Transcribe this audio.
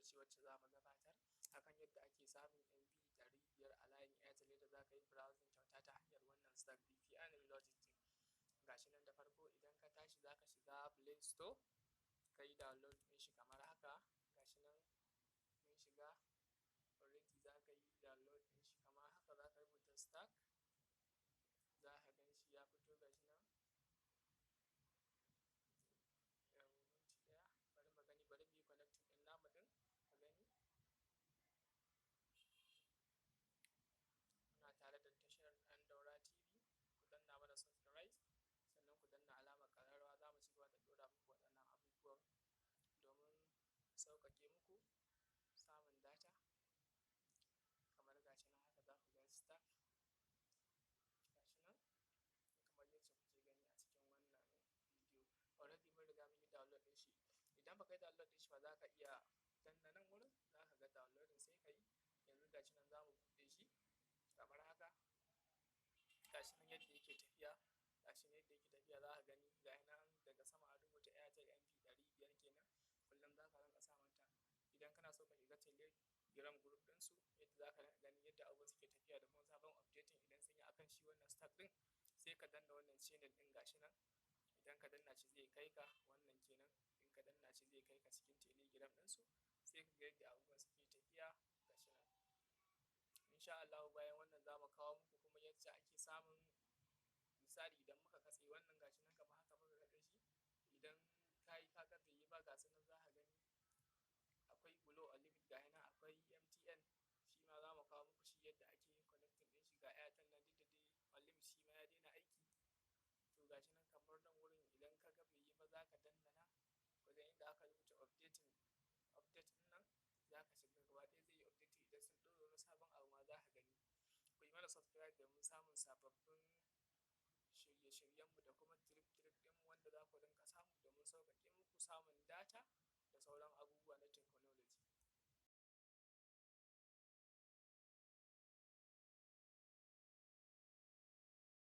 ce wacce za mu gabatar akan yadda ake samun MB 500 a layin Airtel, yadda za ka yi browsing kyauta ta hanyar wannan Stark VPN Reloaded ɗin. Gashi nan, da farko idan ka tashi za ka shiga Play Store ka yi download ɗin shi kamar haka. Gashi nan mun shiga already. Za ka yi download ɗin shi kamar haka. Za ka rubuta Stark, za ka gan shi ya fito. Gashi nan, yau minti ɗaya, bari mu gani, bari mu yi connecting ɗin namu ɗin ka gani. Muna tare da tashar Ɗan Daura TV. Ku danna mana subscribe, sannan ku danna alamar ƙararrawa. Za mu ci gaba da ɗora muku waɗannan abubuwan domin sauƙaƙe muku samun data. Kamar gashi nan haka, za ku ga Stark, gashi nan kamar yacce kuke gani a cikin wannan bidiyo. Already mun riga mun yi download ɗin shi. Idan baka yi download ɗin shi ba, za ka iya danna nan wurin, za ka ga downloading, sai ka yi. Yanzu gashi nan, za mu buɗe shi kamar haka. Gashi nan yadda yake tafiya, gashi nan yadda yake tafiya. Za ka gani ga nan daga sama an rubuta Airtel MB 500 kenan. Kullum za ka rinƙa samun ta. Idan kana so ka shiga Telegram group ɗinsu, yadda za ka gani yadda abubuwan suke tafiya da kuma sabon updating idan sun yi akan shi wannan Stark ɗin, sai ka danna wannan channel ɗin. Gashi nan, idan ka danna shi zai kai ka wannan kenan. In ka danna shi zai kai ka cikin Telegram ɗinsu, sai ka ga yadda abubuwan suke tafiya. Gashi nan, insha Allahu bayan wannan za mu kawo muku kuma yadda ake samun, misali idan muka katse wannan, gashi nan kamar haka muka katse shi, idan ka yi ka ga bai yi ba, ga su nan za ka gani akwai Glo Unlimited, ga nan akwai MTN, shi ma za mu kawo muku shi yadda ake yin connecting ɗin shi. Ga Airtel nan, duk da dai Unlimited shi ma ya daina aiki. To gashi nan, kamar nan wurin idan ka ga bai yi ba, za ka danna nan wajen inda aka rubuta updating, update ɗin nan za ka shiga, gaba ɗaya zai yi updating. Idan sun ɗora wani sabon abu ma za ka gani. Ku yi mana subscribe domin samun sababbin shirye-shiryenmu da kuma trip ɗinmu wanda za ku rinƙa samu domin sauƙaƙe muku samun data da sauran abubuwa na technology.